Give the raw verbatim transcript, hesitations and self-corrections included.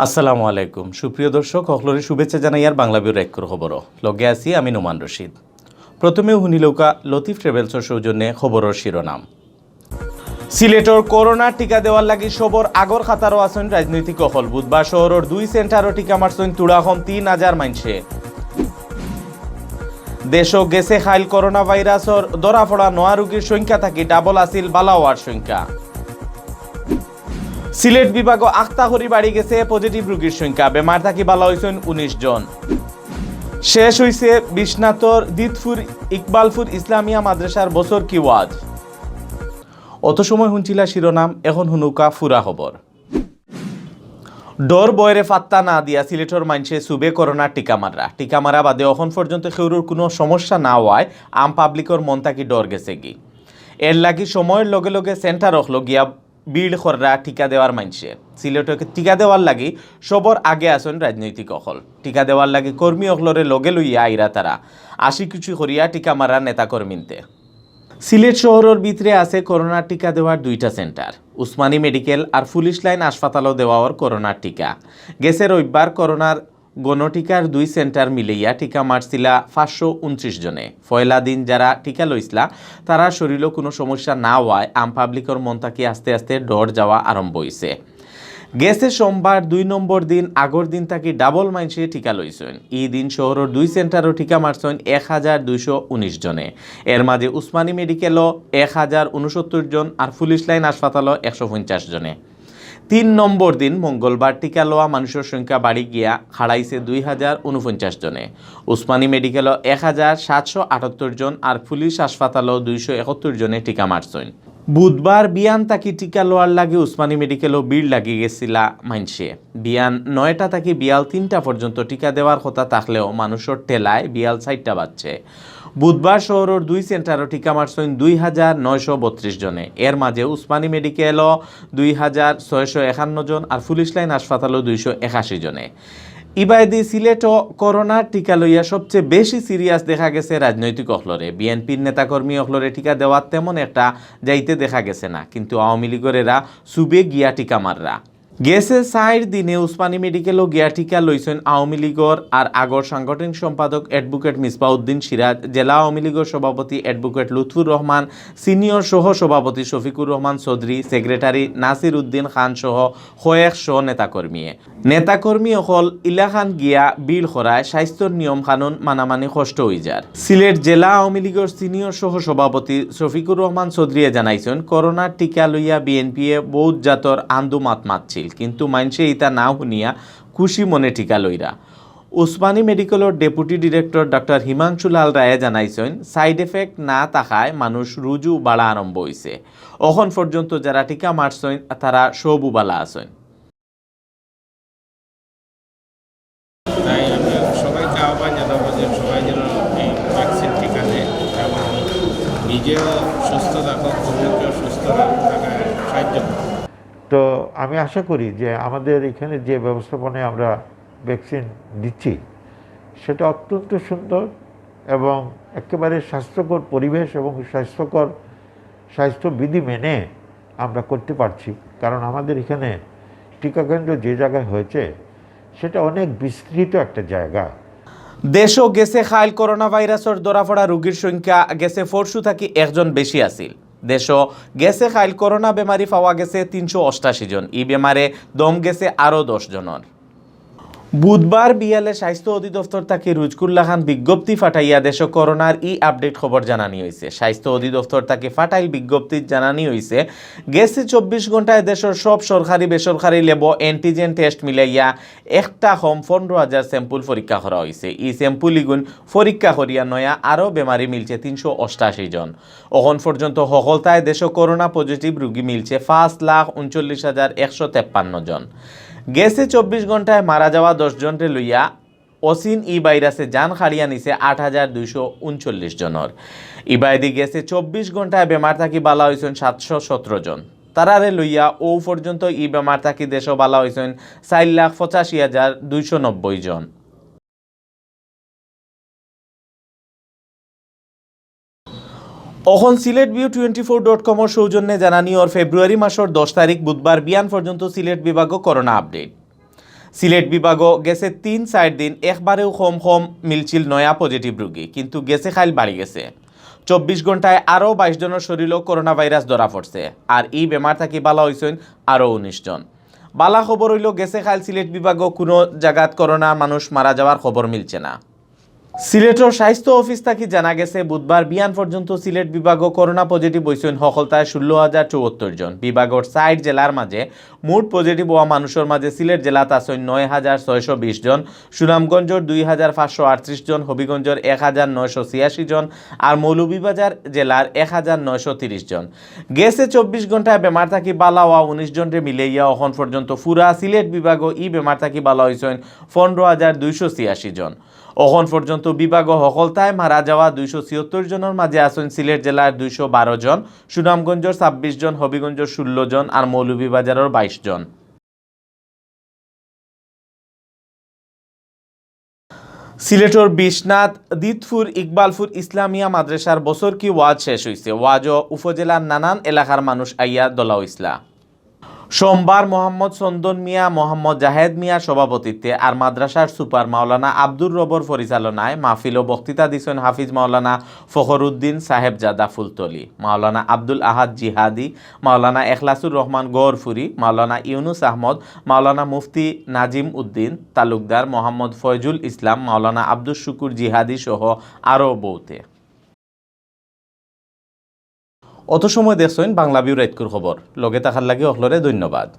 আসসালামু আলাইকুম। সুপ্রিয় দর্শক, হকলরে শুভেচ্ছা জানাইয়ার বাংলা ভিউর একর খবরও। লগে আছি আমি নোমান রশিদ। প্রথমে হুনিলউক্কা লতিফ ট্রাভেলসর সৌজন্যে খবরর শিরোনাম। সিলেটর করোনার টিকা দেওয়ার লাগি সবর আগর কাতারো আছইন রাজনৈতিক অকল। বুধবার শহরর দুই সেন্টারো টিকা মারছইন তুড়া কম তিন হাজার মাইনষে। দেশো গেছে কাইল করোনা ভাইরাসর ধরা পড়া নয়া রোগীর সংখ্যা থাকি ডাবল আছিল বালা অওয়ার সংখ্যা। সিলেট বিভাগো আখতা করি বাড়ি গেছে পজিটিভ রোগীর সংখ্যা। বেমার থাকি বালা অইছইন উনিশ জন। শেষ অইছে বিশ্বনাথর দিতপুর ইকবালপুর ইসলামিয়া মাদ্রাসার বছরকি ওয়াজ। অত সময় হুনছিলা শিরোনাম, এখন হুনউক্কা ফুরা খবর। ডর ভয়রে ফাত্তা না দিয়া সিলেটর মাইনষে সুবে করোনার টিকা মাররা। টিকা মারা বাদে অখন পর্যন্ত কেউরর কুনু সমস্যা না অওয়ায় আম পাবলিকর মন থাকি ডর গেছেগি। এরলাগি সময়র লগে লগে সেন্টার অকলো গিয়া ভিড় কররা টিকা দেওয়ার মাইনষে। সিলেটো টিকা দেওয়ার লাগি সবর আগে আছইন রাজনৈতিক অকল। টিকা দেওয়ার লাগি কর্মী অকলরে লগে লইয়া আইরা তারা। আসি খুশি করিয়া টিকা মাররা নেতা কর্মীন্তে। সিলেট শহরর ভিতরে আছে করোনার টিকা দেওয়ার দুইটা সেন্টার, উসমানী মেডিকেল আর পুলিশ লাইন হাসপাতালো দেওয়া অর করোনার টিকা। গেছে রবিবার করোনার গণটিকার দুই সেন্টার মিলাইয়া টিকা মারছিলা পাঁচশো উনত্রিশ জনে। পয়লা দিন যারা টিকা লইছলা, তারার শরীলো কুনু সমস্যা না অওয়ায় আম পাবলিকর মন থাকি আস্তে আস্তে ডর যাওয়া আরম্ভ অইছে। গেছে সোমবার দুই নম্বর দিন আগর দিন থাকি ডাবল মাইনষে টিকা লইছইন। ই দিন শহরর দুই সেন্টারো টিকা মারছইন এক হাজার দুইশো উনিশ জনে। এর মাঝে উসমানী মেডিকেলো এক হাজার উনসত্তর জন আর পুলিশ লাইন হাসপাতালো একশো পঞ্চাশ জনে। তিন নম্বর দিন মঙ্গলবার টিকা লওয়া মানুষর সংখ্যা বাড়ি গিয়া খাড়াইছে দুই হাজার উনপঞ্চাশ জনে। উসমানী মেডিকেলো এক হাজার সাতশো আটাত্তর জন আর পুলিশ হাসপাতালো দুইশো একাত্তর জনে টিকা মারছইন। বুধবার বিয়ান থাকি টিকা লওয়ার লাগি উসমানী মেডিকেলো ভিড় লাগি গেছিলা মাইনষে। বিয়ান নয়টা থাকি বিয়াল তিনটা পর্যন্ত টিকা দেওয়ার কথা থাকলেও মানুষর ঠেলায় বিয়াল চাইরটা বাজছে। বুধবার শহরর দুই সেন্টারো টিকা মারছইন দুই হাজার নয়শো বত্রিশ জনে। এর মাঝে উসমানী মেডিকেলো দুই হাজার ছয়শো একান্ন জন আর পুলিশ লাইন হাসপাতালো দুইশো একাশি জনে। ইবায়দি সিলেটো করোনার টিকা লইয়া সবচেয়ে বেশি সিরিয়াস দেখা গেছে রাজনৈতিক অকলরে। বিএনপির নেতাকর্মী অকলরে টিকা দেওয়াত তেমন একটা যাইতে দেখা গেছে না, কিন্তু আওয়ামী লীগর এরা সুবে গিয়া টিকা মাররা। গেছে চাইর দিনে উসমানী মেডিকেলো গিয়া টিকা লইছইন আওয়ামী লীগর আর আগর সাংগঠনিক সম্পাদক অ্যাডভোকেট মিসবাউদ্দিন সিরাজ, জেলা আওয়ামী লীগর সভাপতি অ্যাডভোকেট লুৎফুর রহমান, সিনিয়র সহ সভাপতি শফিকুর রহমান চৌধুরী, সেক্রেটারি নাসির উদ্দিন খান সহ কয়েকশো নেতাকর্মীয়ে। নেতাকর্মী অকল ইলাখান গিয়া ভিড় করায় স্বাস্থ্যর নিয়ম কানুন মানামানি কষ্ট অইযার। সিলেট জেলা আওয়ামী লীগর সিনিয়র সহ সভাপতি শফিকুর রহমান চৌধুরীয়ে জানাইছইন, করোনার টিকা লইয়া বিএনপিয়ে বউত জাতর আন্দু মাত মাতছিল, কিন্তু মাইনষে ইতা না হুনিয়া খুশি মনে টিকা লইরা। উসমানী মেডিকেলর ডেপুটি ডিরেক্টর ডাক্তার হিমাংশু লাল রায়ে জানাইছইন, সাইড এফেক্ট না থাকায় মানুষ রুজু বাড়া আরম্ভ অইছে। অখন পর্যন্ত যারা টিকা মারছইন, তারা সবউ বালা আছইন। তাই আমি সবাইকে আহ্বান জানাবো যে সবাই যেন এই ভ্যাকসিন টিকা নেয় এবং নিজেও সুস্থ থাকো, অন্যকেও সুস্থ রাখ-, থাকায় সাহায্য করো। তো আমি আশা করি যে আমাদের এখানে যে ব্যবস্থাপনায় আমরা ভ্যাকসিন দিচ্ছি, সেটা অত্যন্ত সুন্দর এবং একেবারে স্বাস্থ্যকর পরিবেশ এবং স্বাস্থ্যকর স্বাস্থ্যবিধি মেনে আমরা করতে পারছি, কারণ আমাদের এখানে টিকাকেন্দ্র যে জায়গায় হয়েছে, সেটা অনেক বিস্তৃত একটা জায়গা। দেশো গেছে কাইল করোনা ভাইরাসর ধরা পড়া রোগীর সংখ্যা গেছে পরশু থাকি একজন বেশি আছিল। দেশো গেছে কাইল করোনা বেমারি পাওয়া গেছে তিনশো অষ্টাশি জন। ই বেমারে দম গেছে আরও দশ জনর। বুধবার বিয়ালে স্বাস্থ্য অধিদপ্তর থাকি রুজকুল্লা খান বিজ্ঞপ্তি ফাটাইয়া দেশো করোনার ই আপডেট খবর জানানি অইছে। স্বাস্থ্য অধিদপ্তর থাকি ফাটাইল বিজ্ঞপ্তিত জানানি অইছে, গেছে চব্বিশ ঘন্টায় দেশর সব সরকারি বেসরকারি ল্যাবো অ্যান্টিজেন টেস্ট মিলাইয়া একটা কম পনেরো হাজার স্যাম্পল পরীক্ষা করা অইছে। ই স্যাম্পল ইগুন পরীক্ষা করিয়া নয়া আরও বেমারি মিলছে তিনশো অষ্টাশি জন। অখন পর্যন্ত হকলতায় দেশো করোনা পজিটিভ রোগী মিলছে পাঁচ লাখ ঊনচল্লিশ হাজার একশো তেপ্পান্ন জন। গেছে চব্বিশ ঘন্টায় মারা যাওয়া দশ জনরে লইয়া অচিন ই ভাইরাসে জান কাড়িয়া নিছে আট হাজার দুইশো ঊনচল্লিশ জনর। ইবায়দি গেছে চব্বিশ ঘন্টায় বেমার থাকি বালা অইছইন সাতশো সতেরো জন। তারারে লইয়া অউ পর্যন্ত ই বেমার থাকি দেশো বালা অইছইন চাইর লাখ পঁচাশি হাজার দুইশো নব্বই জন। অখন Sylhet view twenty four dot কমর সৌজন্যে জানানি অর ফেব্রুয়ারি মাসর দশ তারিখ বুধবার বিয়ান পর্যন্ত সিলেট বিভাগো করোনা আপডেট। সিলেট বিভাগও গেছে তিন চাইর দিন একবারেউ কম কম মিলছিল নয়া পজিটিভ রোগী, কিন্তু গেছে কাইল বাড়ি গেছে। চব্বিশ ঘন্টায় আরও বাইশ জনর শরীরও করোনা ভাইরাস ধরা পড়ছে। আর ই বেমার থাকি বালা অইছইন আরও উনিশ জন। বালা খবর অইলো, গেছে কাইল সিলেট বিভাগও কুনু জাগাত করোনার মানুষ মারা যাওয়ার খবর মিলছে না। সিলেটর স্বাস্থ্য অফিস থাকি জানা গেছে, বুধবার বিয়ান পর্যন্ত সিলেট বিভাগও করোনা পজিটিভ অইছইন হকলতায় ষোলো হাজার চুয়াত্তর জন। বিভাগর চাইর জেলার মাঝে মোট পজিটিভ অওয়া মানুষর মাঝে সিলেট জেলাত আছইন নয় হাজার ছয়শো বিশ জন, সুনামগঞ্জর দুই হাজার পাঁচশো আটত্রিশ জন, হবিগঞ্জর এক হাজার নয়শো ছিয়াশি জন, আর মৌলভীবাজার জেলার এক হাজার নয়শো তিরিশ জন। গেছে চব্বিশ ঘন্টায় বেমার থাকি বালা অওয়া উনিশ জনরে মিলাইয়া অখন পর্যন্ত পুরা সিলেট বিভাগও ই বেমার থাকি বালা অইছইন পনেরো হাজার দুইশো ছিয়াশি জন। অখন পর্যন্ত বিভাগও হকলতায় মারা যাওয়া দুইশো ছিয়াত্তর জনর মাঝে আছইন সিলেট জেলার দুইশো বারো জন, সুনামগঞ্জর ছাব্বিশ জন, হবিগঞ্জর ষোলো জন, আর মৌলভীবাজারর বাইশ জন। সিলেটর বিশ্বনাথ দিতপুর ইকবালপুর ইসলামিয়া মাদ্রাসার বছরকি ওয়াজ শেষ অইছে। ওয়াজও উপজেলার নানান এলাকার মানুষ আইয়া দলা অইছলা। সোমবার মোহাম্মদ চন্দন মিয়া, মোহাম্মদ জাহেদ মিয়ার সভাপতিত্বে আর মাদ্রাসার সুপার মাওলানা আব্দুর রবর পরিচালনায় মাহফিল ও বক্তৃতা দিছইন হাফিজ মাওলানা ফখরুদ্দিন সাহেবজাদা ফুলতলি, মাওলানা আব্দুল আহাদ জিহাদি, মাওলানা এখলাসুর রহমান গহরপুরি, মাওলানা ইউনুস আহমদ, মাওলানা মুফতি নাজিম উদ্দিন তালুকদার, মোহাম্মদ ফয়জুল ইসলাম, মাওলানা আব্দুস শুকুর জিহাদি সহ আরও বউতে। অত সময় দেখছইন বাংলা ভিউ রাইতকুর খবর। লগে থাকার লাগি অকলরে ধন্যবাদ।